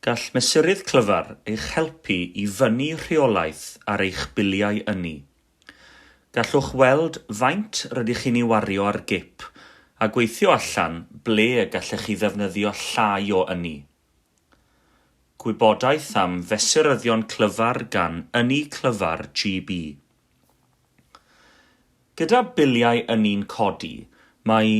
Gall mesurydd clyfar eich helpu i fynnu rheolaeth ar eich biliau ynni. Gallwch weld faint rydych chi'n ei wario ar gip a gweithio allan ble y gallech chi ddefnyddio llai o ynni. Gwybodaeth am fesuryddion clyfar gan Ynni Clyfar GB. Gyda biliau ynni'n codi, mae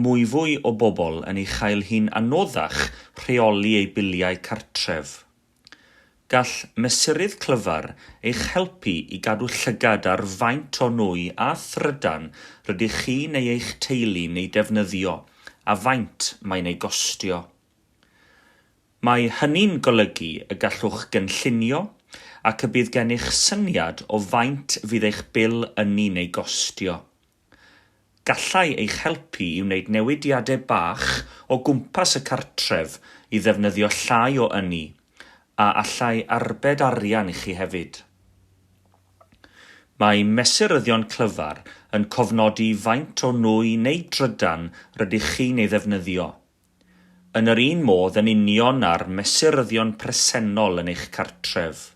mwyfwy o bobl yn ei chael hi'n anoddach rheoli eu biliau cartref. Gall mesurydd clyfar eich helpu i gadw llygad ar faint o nwy a thrydan rydych chi neu eich teulu'n eu defnyddio a faint mae'n ei gostio. Mae hynny'n golygu y gallwch gynllunio ac y bydd gennych syniad o faint fydd eich bil ynni'n ei gostio. Gallai eich helpu i wneud newidiadau bach o gwmpas y cartref i ddefnyddio llai o ynni, a allai arbed arian i chi hefyd. Mae mesuryddion clyfar yn cofnodi faint o nwy neu drydan rydych chi'n ei ddefnyddio. Yn yr un modd yn union â'r mesuryddion presennol yn eich cartref.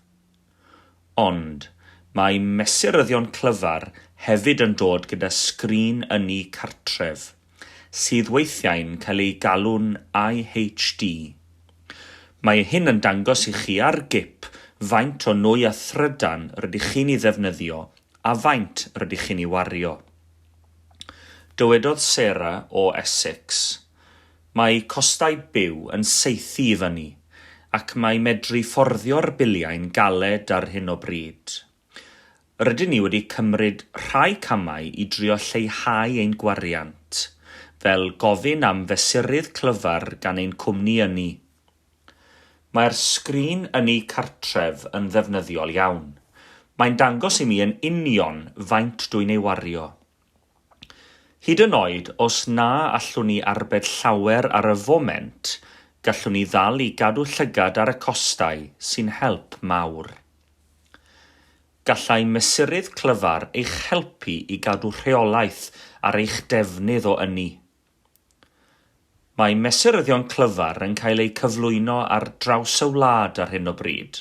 Ond, mae mesuryddion clyfar hefyd yn dod gyda sgrin ynni cartref, sydd weithiau'n cael eu galw'n IHD. Mae hyn yn dangos i chi ar gip faint o nwy a thrydan rydych chi'n ei ddefnyddio a faint rydych chi'n ei wario. Dywedodd Sarah o Essex, Mae costau byw yn saethu i fyny ac mae medru fforddio'r biliau'n galed ar hyn o bryd. Rydyn ni wedi cymryd rhai camau i drio lleihau ein gwariant, fel gofyn am fesurydd clyfar gan ein cwmni ynni. Mae'r sgrin ynni cartref yn ddefnyddiol iawn. Mae'n dangos i mi yn union faint dw i'n ei wario. Hyd yn oed os na allwn ni arbed llawer ar y foment, gallwn ni ddal i gadw llygad ar y costau, sy'n help mawr. Gallai mesurydd clyfar eich helpu i gadw rheolaeth ar eich defnydd o ynni. Mae mesuryddion clyfar yn cael eu cyflwyno ar draws y wlad ar hyn o bryd.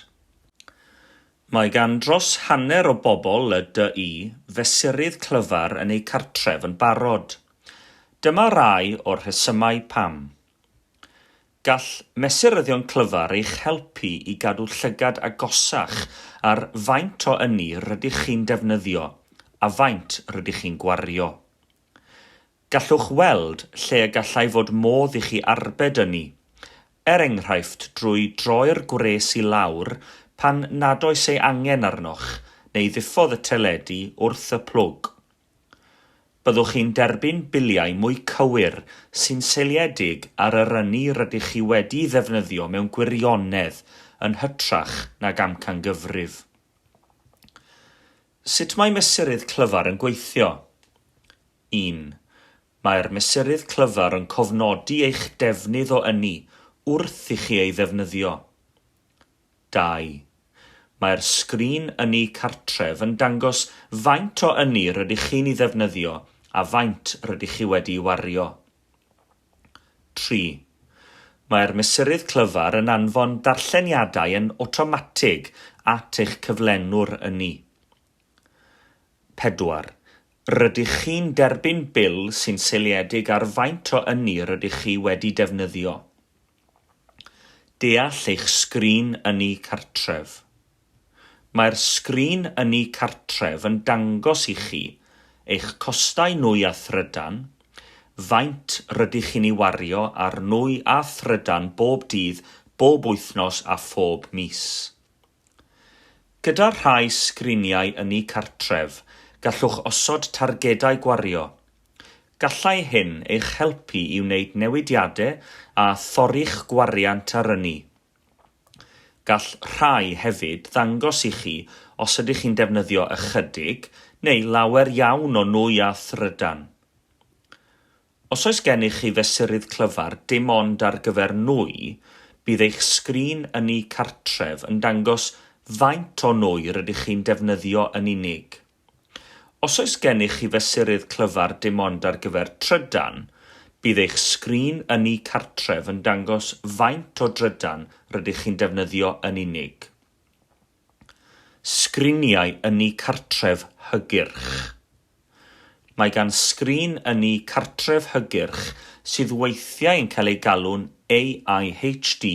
Mae gan dros hanner o bobl y DU fesurydd clyfar yn eu cartref yn barod. Dyma rai o'r rhesymau pam. Gall mesuryddion clyfar eich helpu i gadw llygad agosach ar faint o ynni rydych chi'n defnyddio a faint rydych chi'n gwario. Gallwch weld lle y gallai fod modd i chi arbed ynni, er enghraifft drwy droi'r gwres i lawr pan nad oes ei angen arnoch neu ddiffodd y teledu wrth y plwg. Byddwch chi'n derbyn biliau mwy cywir sy'n seiliedig ar yr ynni rydych chi wedi'i ddefnyddio mewn gwirionedd yn hytrach nag amcangyfrif. Sut mae mesurydd clyfar yn gweithio? 1. Mae'r mesurydd clyfar yn cofnodi eich defnydd o ynni wrth i chi ei ddefnyddio. 2. Mae'r sgrin ynni cartref yn dangos faint o ynni rydych chi'n ei ddefnyddio a faint rydych chi wedi'i wario. 3. Mae'r mesurydd clyfar yn anfon darlleniadau yn awtomatig at eich cyflenwr ynni. 4. Rydych chi'n derbyn bil sy'n seiliedig ar faint o ynni rydych chi wedi defnyddio. Deall eich sgrin ynni cartref. Mae'r sgrin ynni cartref yn dangos i chi eich costau nwy a thrydan, faint rydych chi'n ei wario ar nwy a thrydan bob dydd, bob wythnos a phob mis. Gyda rhai sgriniau ynni cartref, gallwch osod targedau gwario. Gallai hyn eich helpu i wneud newidiadau a thorri'ch gwariant ar ynni. Gall rhai hefyd ddangos i chi os ydych chi'n defnyddio ychydig neu lawer iawn o nwy a thrydan. Os oes gennych chi fesurydd clyfar dim ond ar gyfer nwy, bydd eich sgrin ynni cartref yn dangos faint o nwy rydych chi'n defnyddio yn unig. Os oes gennych chi fesurydd clyfar dim ond ar gyfer trydan, Bydd eich sgrin ynni cartref yn dangos faint o drydan rydych chi'n defnyddio yn unig. Sgriniau ynni cartref hygyrch. Mae gan sgrin ynni cartref hygyrch sydd weithiau yn cael ei galw'n AIHD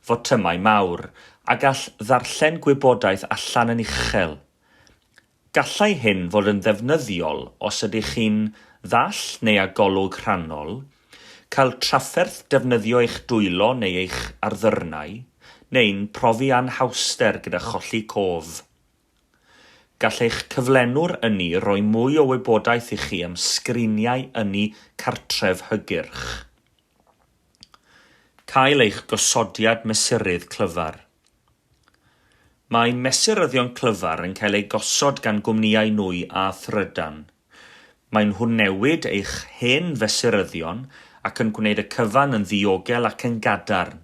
fotymau mawr a gall ddarllen gwybodaeth allan yn uchel. Gallai hyn fod yn ddefnyddiol os ydych chi'n ddall neu â golwg rhannol, cael trafferth defnyddio eich dwylo neu eich arddyrnau, neu'n profi anhawster gyda cholli cof. Gall eich cyflenwr ynni roi mwy o wybodaeth i chi am sgriniau ynni cartref hygyrch. Cael eich gosodiad mesurydd clyfar. Mae mesuryddion clyfar yn cael eu gosod gan gwmnïau nwy a thrydan. Maen nhw'n newid eich hen fesuryddion ac yn gwneud y cyfan yn ddiogel ac yn gadarn.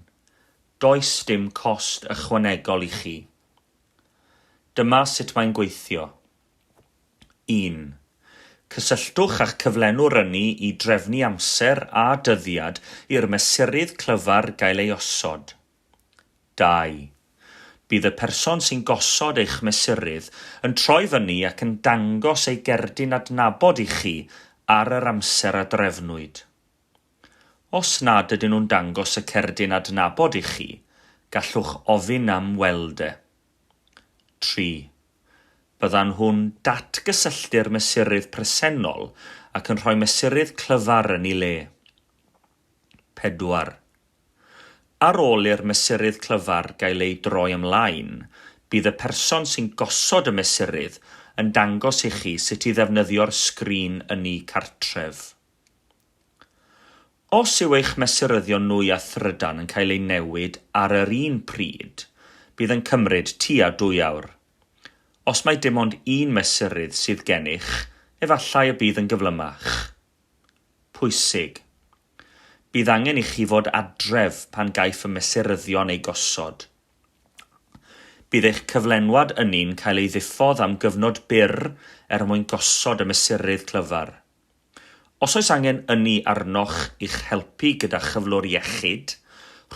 Does dim cost ychwanegol i chi. Dyma sut mae'n gweithio. 1. Cysylltwch â'ch cyflenwr ynni i drefnu amser a dyddiad i'r mesurydd clyfar gael ei osod. 2. Bydd y person sy'n gosod eich mesurydd yn troi fyny ac yn dangos ei gerdyn adnabod i chi ar yr amser a drefnwyd. Os nad ydyn nhw'n dangos y cerdyn adnabod i chi, gallwch ofyn am weld e. 3. Byddan nhw'n datgysylltu'r mesurydd presennol ac yn rhoi mesurydd clyfar yn ei le. 4. Ar ôl i'r mesurydd clyfar gael ei droi ymlaen, bydd y person sy'n gosod y mesurydd yn dangos i chi sut i ddefnyddio'r sgrin ynni cartref. Os yw eich mesuryddion nwy a thrydan yn cael eu newid ar yr un pryd, bydd yn cymryd tua dwy awr. Os mai dim ond un mesurydd sydd gennych, efallai y bydd yn gyflymach. Pwysig. Bydd angen i chi fod adref pan gaiff y mesuryddion eu gosod. Bydd eich cyflenwad ynni'n cael ei ddiffodd am gyfnod byr er mwyn gosod y mesurydd clyfar. Os oes angen ynni arnoch i'ch helpu gyda chyflwr iechyd,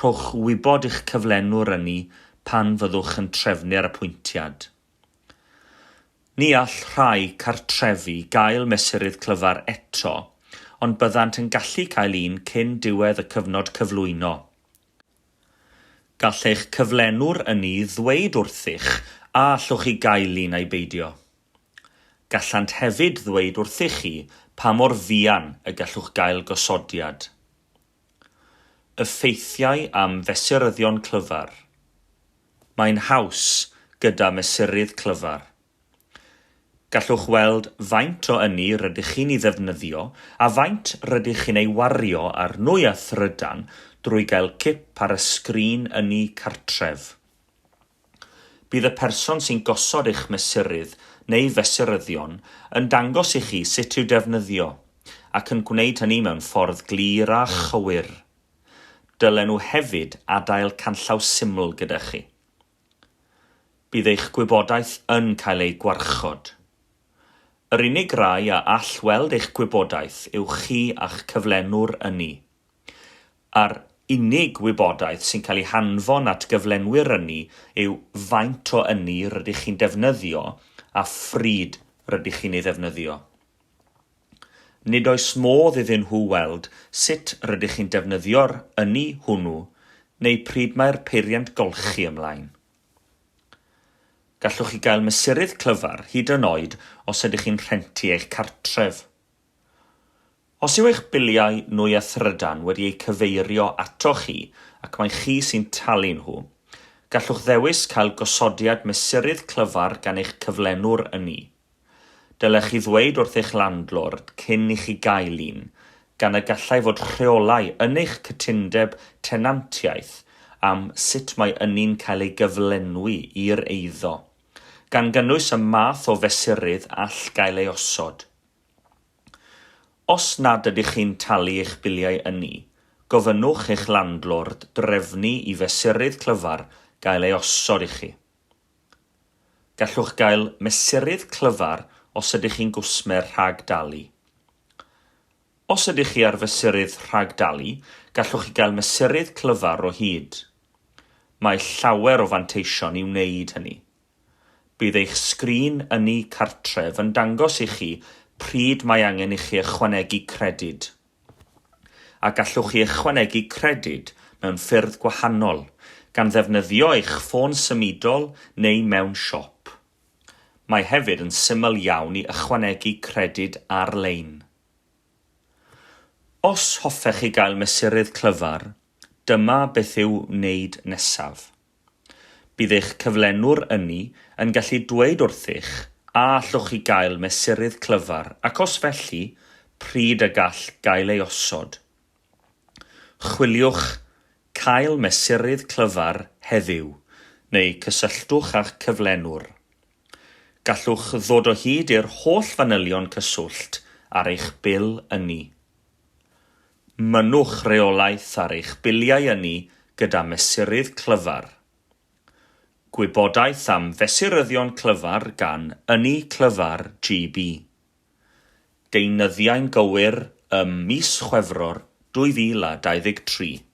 rhowch wybod i'ch cyflenwr ynni pan fyddwch yn trefnu'r apwyntiad. Ni all rhai cartrefi gael mesurydd clyfar eto, ond byddant yn gallu cael un cyn diwedd y cyfnod cyflwyno. Gall eich cyflenwr ynni ddweud wrthych a allwch chi gael un ai beidio. Gallant hefyd ddweud wrthych chi pa mor fuan y gallwch gael gosodiad. Y ffeithiau am fesuryddion clyfar. Mae'n haws gyda mesurydd clyfar. Gallwch weld faint o ynni rydych chi'n ei ddefnyddio a faint rydych chi'n ei wario ar nwy a thrydan drwy gael cip ar y sgrin ynni cartref. Bydd y person sy'n gosod eich mesurydd neu fesuryddion yn dangos i chi sut i'w defnyddio, ac yn gwneud hynny mewn ffordd glir a chywir. Dylen nhw hefyd adael canllaw syml gyda chi. Bydd eich gwybodaeth yn cael ei gwarchod. Yr unig rai a all weld eich gwybodaeth yw chi a'ch cyflenwr ynni. A'r unig wybodaeth sy'n cael ei hanfon at gyflenwyr ynni yw faint o ynni rydych chi'n defnyddio a phryd rydych chi'n ei ddefnyddio. Nid oes modd iddyn nhw weld sut rydych chi'n defnyddio'r ynni hwnnw neu pryd mae'r peiriant golchi ymlaen. Gallwch chi gael mesurydd clyfar hyd yn oed os ydych chi'n rhentu eich cartref. Os yw eich biliau nwy a thrydan wedi eu cyfeirio atoch chi ac mai chi sy'n talu nhw, gallwch ddewis cael gosodiad mesurydd clyfar gan eich cyflenwr ynni. Dylech chi ddweud wrth eich landlord cyn i chi gael un, gan y gallai fod rheolau yn eich cytundeb tenantiaeth am sut mae ynni'n cael ei gyflenwi i'r eiddo, gan gynnwys y math o fesurydd all gael ei osod. Os nad ydych chi'n talu eich biliau ynni, gofynnwch i'ch landlord drefnu i fesurydd clyfar gael ei osod i chi. Gallwch gael mesurydd clyfar os ydych chi'n gwsmer rhag dalu. Os ydych chi ar fesurydd rhagdalu, gallwch chi gael mesurydd clyfar o hyd. Mae llawer o fanteision i wneud hynny. Bydd eich sgrin ynni cartref yn dangos i chi pryd mae angen i chi ychwanegu credyd. A gallwch chi ychwanegu credyd mewn ffyrdd gwahanol, gan ddefnyddio eich ffôn symudol neu mewn siop. Mae hefyd yn syml iawn i ychwanegu credyd ar-lein. Os hoffech chi gael mesurydd clyfar, dyma beth i'w wneud nesaf. Bydd eich cyflenwr ynni yn gallu dweud wrthych a allwch chi gael mesurydd clyfar ac os felly, pryd y gall gael ei osod. Chwiliwch 'Cael mesurydd clyfar heddiw' neu cysylltwch â'ch cyflenwr. Gallwch ddod o hyd i'r holl fanylion cyswllt ar eich bil ynni. Mynnwch reolaeth ar eich biliau ynni gyda mesurydd clyfar. Gwybodaeth am fesuryddion clyfar gan Ynni Clyfar GB. Deunyddiau'n gywir ym mis Chwefror 2023.